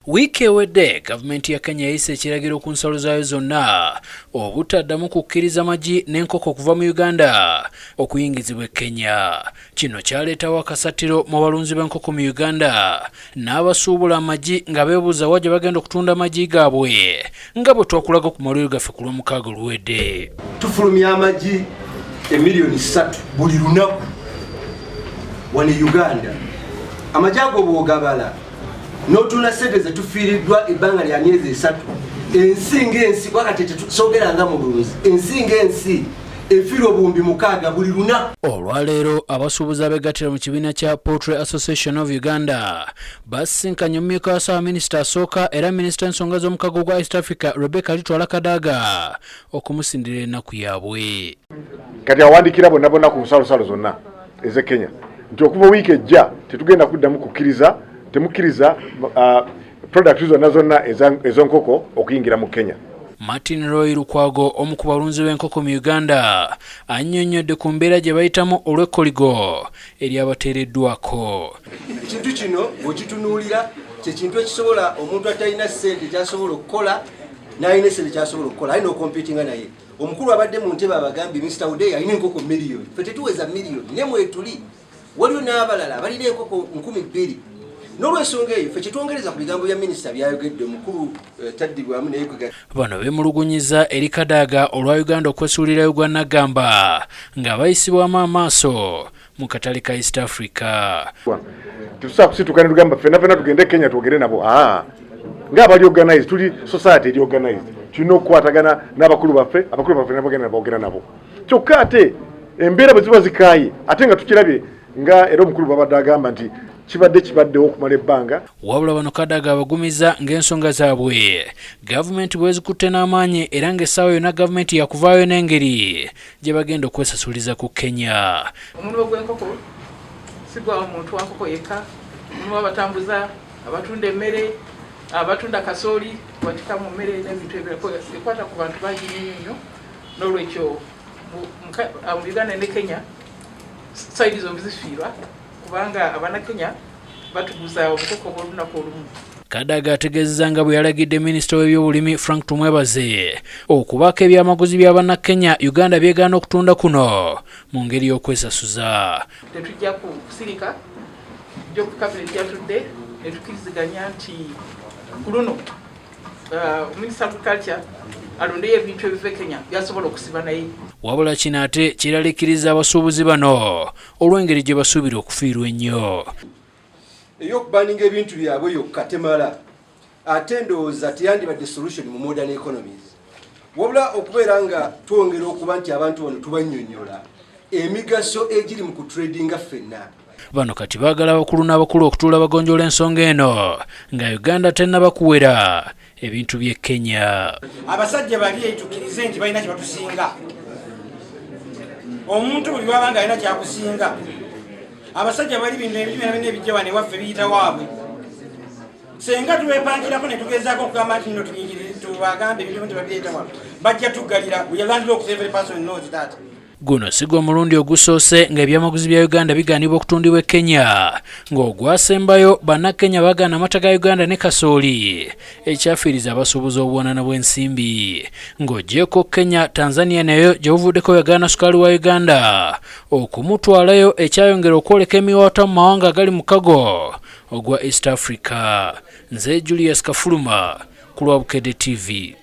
Wiiki ewedde gavumenti ya Kenya yayisa ekiragiro ku nsalo zaayo zonna obutaddamu kukkiriza magi n'enkoko okuva mu Uganda okuyingizibwa e Kenya. Kino kyaleetawo akasattiro mu balunzi b'enkoko mu Uganda n'abasuubula amagi nga beebuuza wa gye bagenda okutunda amagi gaabwe, nga bwe twakulaga ku mawulire gaffe ku Lwomukaaga oluwedde. Tufulumya amagi emiliyoni 3 buli lunaku wano e Uganda. Amagi ago bwogabala n'otunda sente zetufiiriddwa ebbanga lya myezi 3, ensi ngaensi, wakati tetusogera nga mulunzi, ensi ngaensi efiirwa 6000 buli lunaku. Olwaleero abasuubuzi abegattira mu kibiina kya Poultry Association of Uganda basisinkanye omumyuka wa ssaabaminisita asooka era minisita w'ensonga z'omukago gwa East Africa, Rebecca Alitwala Kadaga, okumusindira ennaku yaabwe. Kati awandikira bonna bonna ku nsalosalo zonna ez'e Kenya nti okuva wiiki ejja tetugenda kuddamu kukkiriza, temukkiriza product zonna zonna ez'enkoko okuyingira mu Kenya. Martin Roy Lukwago, omu ku balunzi b'enkoko mu Uganda, annyonnyodde ku mbeera gye bayitamu olw'ekkoligo eryabateereddwako. Ekintu kino bw'okitunuulira, kyekintu ekisobola omuntu atalina ssente kyasobola okukola, n'alina essente kyasobola okukola, alina okompitinga naye. Omukulu abadde mu ntebe abagambye, Mr Udey alina enkoko miliyoni, fe tetuweza miliyoni, ne mwetuli waliwo n'abalala balina enkoko 2000. N'olwensonga eyo, fe kyetwongereza ku bigambo bya minisita byayogedde, omukulu taddibwamu naye. Bano beemulugunyiza eri Kadaga olwa Uganda okwesuulirayo gwa naggamba nga bayisibwamu amaaso mu katale ka East Africa. Tetusobola kusituka ne tugamba ffenna ffenna tugende e Kenya twogere nabo. Aa, ng'abali organized, tuli society eri organized, tulina okukwatagana n'abakulu baffe, abakulu baffe nabagenda boogera nabo. Kyokka ate embeera bwe ziba zikaaye, ate nga tukirabye nga era omukulu babadde agamba nti kibadde kibaddewo okumala ebbanga. Wabula bano Kadaga abagumiza ng'ensonga zaabwe gavumenti bwezikutte n'amaanyi, era ng'essaawa yonna gavumenti yakuvaayo n'engeri gye bagenda okwesasuliza ku Kenya. Omulimu gw'enkoko si gwa muntu wa nkoko yekka. Mulimu abatambuza, abatunda emmere, abatunda kasooli watika mu mmere n'ebintu ebirala. Ekwata ku bantu bangi nnyo nnyo. N'olwekyo mu Uganda ne Kenya, side zombi zifiirwa, kubanga Abannakenya batuguza obukoko bw'olunaku olumu. Kadaga ategeezezza nga bwe yalagidde minisita w'ebyobulimi Frank Tumwebaze okubaako ebyamaguzi bya Bannakenya Uganda byegaana okutunda kuno mu ngeri y'okwesasuza. Tetujja kusirika. Jjo cabinet yatudde ne tukkiriziganya nti ku luno minisita agriculture alondeyo ebintu ebiva e Kenya byasobola okusiba naye. Wabula kino ate kiraliikiriza abasuubuzi bano olw'engeri gye basuubira okufiirwa ennyo. Ey'okubaninga ebintu byabwe yokka temala, ate ndowooza teyandibadde solution mu modern economies, wabula okubeera nga twongera okuba nti abantu bano tubannyonnyola emigaso egiri mu kutradinga ffenna. Bano kati baagala abakulu n'abakulu okutuula bagonjoola ensonga eno nga Uganda tennaba kuwera ebintu by'e Kenya. Abasajja bali tukkirize nti balina kye batusinga. Omuntu buli waba nga alina kyakusinga. Abasajja bali bino ebintu byona byona ebijja wano ewaffe biyita waabwe. Senga tubepankirako ne tugezaako okugamba nti nno tubagambe ebintu nti babireeta wano, bajja tuggalira. We are landlocked, every person knows that. Guno si gwe mulundi ogusoose ng'ebyamaguzi bya Uganda bigaanibwa okutundibwa e Kenya, ng'ogwasembayo Bannakenya bagaana amata ga Uganda ne kasooli, ekyafiiriza abasuubuzi obuwanana bw'ensimbi. Ng'ogyeko Kenya, Tanzania nayo gye buvuddeko yagaana sukaali wa Uganda okumutwalayo, ekyayongera okwoleka emiwaatwa mu mawanga agali mu kago ogwa East Africa. Nze Julius Kafuluma ku lwa Bukedde TV.